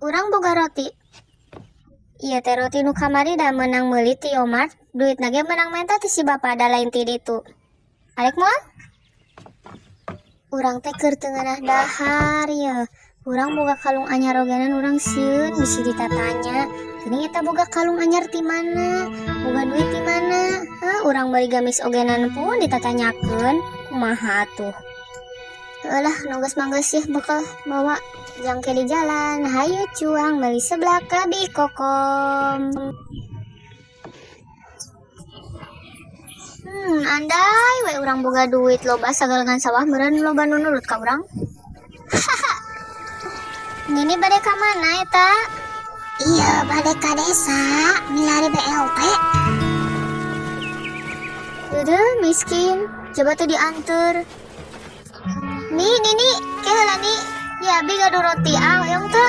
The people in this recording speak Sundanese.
Urang boga roti. Ieu teh roti nu kamari da meunang meuli ti Yomart, duitna ge meunang menta ti si bapa da lain ti ditu. Arek moal? Urang teh keur teu ngeunah dahar yeuh. Urang boga kalung anyar ogenan urang sieun bisi ditatanya. Geuning eta boga kalung anyar ti mana? Boga duit ti mana? Heuh, urang meuli gamis ogenan pun ditatanyakeun. Kumaha atuh? Heueuh lah, nu geus mah geus yeuh bekal bawa jangke di jalan. Hayu cuang meuli seblak ka Bikokom. Andai we urang boga duit loba sagalengan sawah meureun loba nu nurut ka urang. Nini bade ka mana eta? Iya, bade ka desa, milari BLT. Deudeuh miskin, coba tuh dianter. Ni, Nini, ke heula ni. Ya abi gaduh roti ah, hoyong teu?